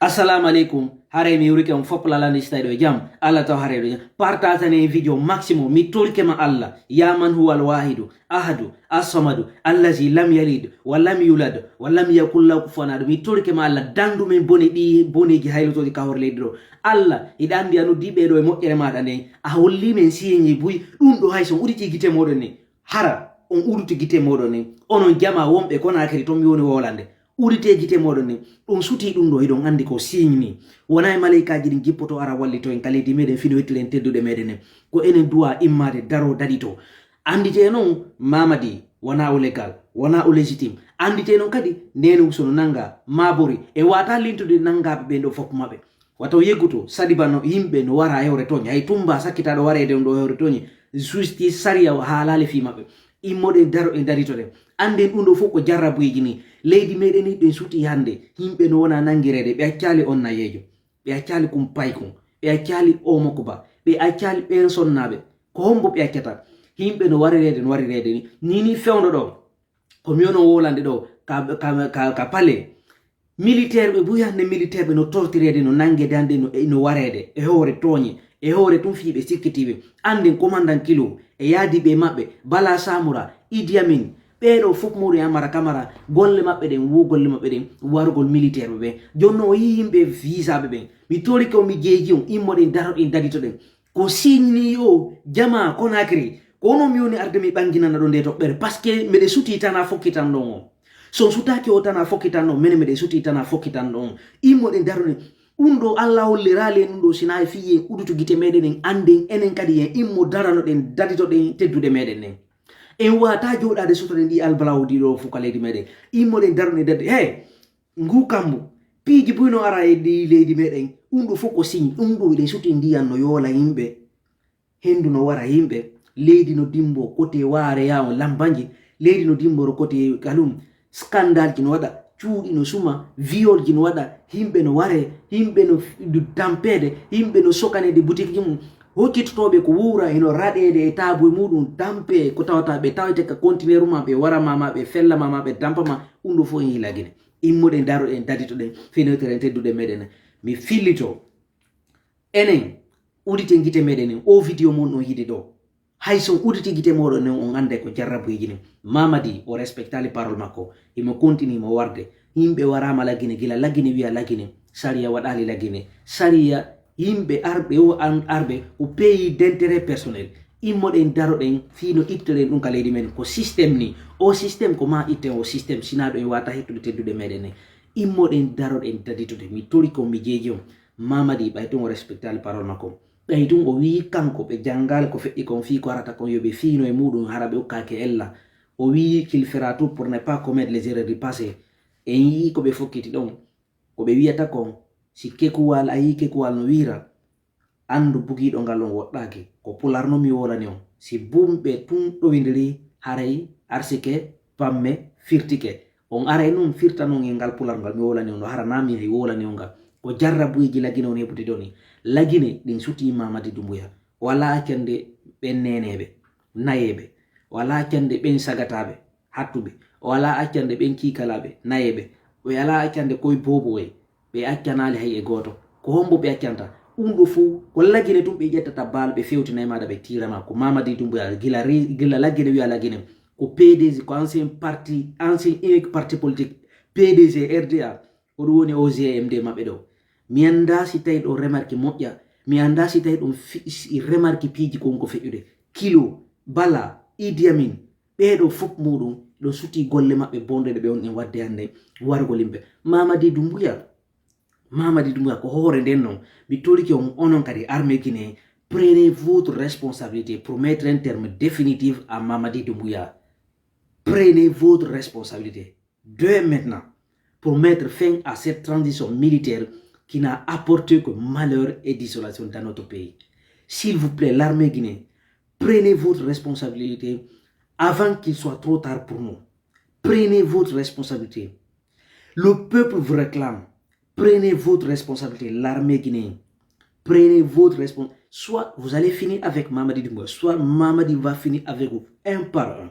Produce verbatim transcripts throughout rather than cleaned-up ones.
Assalamu alaikum. Haray mi wurike on fop lalani stay ɗo e jam. Allah taw haray ɗo jam. Partage ne video maximum. Mi torike ma Allah. Ya man huwa al wahidu, ahadu, as-samadu, allazi lam yalid wa lam yulad wa lam yakul lahu kufuwan ahad. Mi torike ma Allah, dandu men bone ɗi boneji haylotoji ka hore leydi ɗo. Allah, hiɗa andi a noddi ɓe ɗo e moƴƴere maɗa nden. A holli men siyeji buy ɗum ɗo hay son uditi gite moɗon ni. Hara on uduti gite moɗon ni. Onon jama wonɓe Konakiri ton mi woni wolande. Udite gite moɗon ni. Ɗum suti ɗum ɗo hiɗon andi ko signe ni. Wona e maleykaji ɗin jippoto ara wallito en ka leydi meɗen fino wettiren tedduɗe meɗen en. Ko enen duwa immade daro daɗito. Andite non Mamadi wona o légal, wona o légitime. Andite non kadi nene usono nanga mabori e wata lintude nangaɓe ɓen ɗo fop maɓɓe. Wata o yegguto sadi bano yimɓe no wara e hoore tooñe. Hay tumba sakkitaɗo wareede on ɗo e hoore tooñe. Justice sariya o haalale fii maɓɓe. Immoɗen daro e daritoɗen. Annden ɗum ɗo fof ko jarrabuyeeji ni. Leydi meɗen ni ɗen suti hannde. Yimɓe no wona nanngireede. Ɓe accaali on nayeejo. Ɓe accaali kum paykun. Ɓe accaali omo kuba. Ɓe accaali ɓen sonnaaɓe. Ko hombo ɓe accata? Yimɓe no warireede, no warireede ni. Ni ni fewndo ɗo. Ko mi wono wolande ɗo ka, ka, ka, ka pale. Militaire ɓe buy hannde militaire ɓe no tortireede, no nanngeede hannde, no, no wareede e hoore tooñe, e hoore tun fii ɓe sikkitiiɓe. Annden commandant Kilo e yaadiiɓe e maɓɓe, Bala Samura, Idi Amin, ɓee ɗo fof Mori Amara Kamara, golle maɓɓe ɗen, wo golle maɓɓe ɗen, warugol militaire ɓe ɓen. Jooni non o yii yimɓe visaaɓe ɓen. Mi torike on, mi jeeji on, immoɗen daroɗen daditoɗen. Ko signe ni yo jama Konakiri. Ko onon mi woni arde mi ɓanginana ɗo nde toɓɓere. Parce que mbeɗe suti tan a fokkitan ɗon on. So on sutaaki o tan a fokkitan ɗon, menen mbeɗe suti tan a fokkitan ɗon on. Immoɗen daroɗen. Ɗum ɗo Allah holliraali en ɗum ɗo sina e fii en udutu gite meɗen en annden enen kadi en immo daranoɗen daditoɗen teddude meɗen nden. En wata jooɗaade sutoɗen ɗi albalawo ɗi ɗo fof ka leydi meɗen. Immoɗen daroɗen dadde. He, ngu kammu. Piiji buy no ara e ɗi leydi meɗen. Ɗum ɗo fof ko signe. Ɗum ɗo eɗen suti ndiyan no yoola yimɓe. Hendu no wara yimɓe, leydi no dimbo kote waare ya on lambanji, leydi no dimboro kote kalum, scandale ji no waɗa, cuuɗi no suma, viol ji no waɗa, yimɓe no ware, yimɓe no f-, du-, dampeede, yimɓe no sokaneede boutique ji mum, hoccitotooɓe ko wuura hino raɗeede e taabu e muɗum, dampe ko tawata ɓe tawete ka conteneur ma, ɓe wara ma, ma ɓe fella ma, ma ɓe dampa ma, ɗum ɗo fof en yila Gine. Immoɗen daroɗen daditoɗen fenewtere en teddude meɗen. Mi fillito. Enen, udite gite meɗen en, o video mon on yiide ɗo. Hay son uditi gite moɗon en, on annday ko jarrabuyeeji nin. Mamadi, o respectali parole makko. Himo continue mo warde. Yimɓe waraama Lagine, gila Lagine wiya Lagine. Sariya waɗaali Lagine. Sariya yimɓe arɓe o an arɓe, o pays d'intérêt personnel. Immoɗen daroɗen, fii no ittoɗen ɗum ka leydi men. Ko système ni. O système ko ma itten o système, sinaa ɗo en wata hettude teddude meɗen en. Immoɗen daroɗen daditude. Mi tori kon, mi jeeji on. Mamadi, ɓay tun o respectali parole makko. Ɓay tun o wi'i kanko ɓe janngaali ko feƴƴi kon fii ko arata kon, yo ɓe fiino e muɗum, hara ɓe ukkaaki ella. O wi'i qu'il fera tout pour ne pas commettre les erreurs du passé. En yi'i ko ɓe fokkiti ɗon. Ko ɓe wi'ata kon, si kekuwal, a yi'i kekuwal no wiira, anndu bugiiɗo ngal on woɗɗaaki. Ko pular no mi wolani on. Si bumɓe tun ɗowindiri, haray arsike, pamme, firtike. On aray nun firtanon e ngal pular ngal mi wolani on ɗo, hara na min hay wolani on ngal. Ko jarrabuyeeji Lagine on heɓude ɗon ni. Lagine ɗin sutii Mamadi Dumbuya. O alaa accande ɓen neeneeɓe, nayeeɓe. O alaa accande ɓen sagataaɓe, hattuɓe. O alaa accande ɓen kiikalaaɓe, nayeeɓe. O alaa accande koy booboye. Ɓe accanaali hay e gooto. Ko hombo ɓe accanta? Ɗum ɗo fow ko Lagine tun ɓe ƴettata baal ɓe fewtina e maaɗa ɓe tiira ma. Ko Mamadi Dumbuya gila re-, gila Lagine wiya Lagine. Ko P D G, ko ancien parti, ancien unique parti politique P D G R D A. Ko ɗum woni O G M D maɓɓe ɗo. Mi anndaa si tawi ɗo remarque moƴƴa. Mi anndaa si tawi ɗum fi-, si remarque piiji ko woni ko feƴƴude. Kilo, Bala, Idi Amin, ɓee ɗo fof muɗum ɗo suti golle maɓɓe bonɗe ɗe ɓe woni ɗen waɗde hannde warugol yimɓe. Mamadi Dumbuya, Mamadi Dumbuya ko hoore nden non. Mi torike on, onon kadi armée Guinée, prenez votre responsabilité pour mettre un terme définitif à Mamadi Dumbuya. Prenez votre responsabilité dès maintenant pour mettre fin à cette transition militaire qui n'a apporté que malheur et désolation dans notre pays. S'il vous plaît, l'armée guinéenne, prenez votre responsabilité avant qu'il soit trop tard pour nous. Prenez votre responsabilité. Le peuple vous réclame. Prenez votre responsabilité. L'armée guinéenne, prenez votre responsabilité. Soit vous allez finir avec Mamadi Doumbouya, soit Mamadi va finir avec vous, un par un.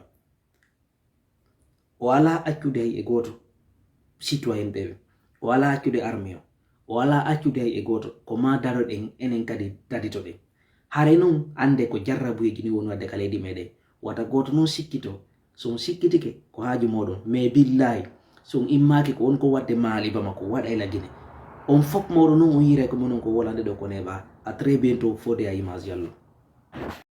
O alaa accude hay e gooto citoyen ɓe ɓe. O alaa accude armée o. O alaa accude hay e gooto, ko maa daroɗen enen kadi daditoɗen. Haray noon annde ko jarrabuyeeji ni woni waɗde ka leydi meɗen. Wata gooto noon sikkito, so on sikkitike ko haaju mooɗon, mais billaahi so on immaaki ko won ko waɗde Maali Bamako waɗa e la Guinée. On fof mawɗo noon on yiiray ko monon ko wolande ɗo ko neeɓa. À très bientôt, Fodé à Image Diallo.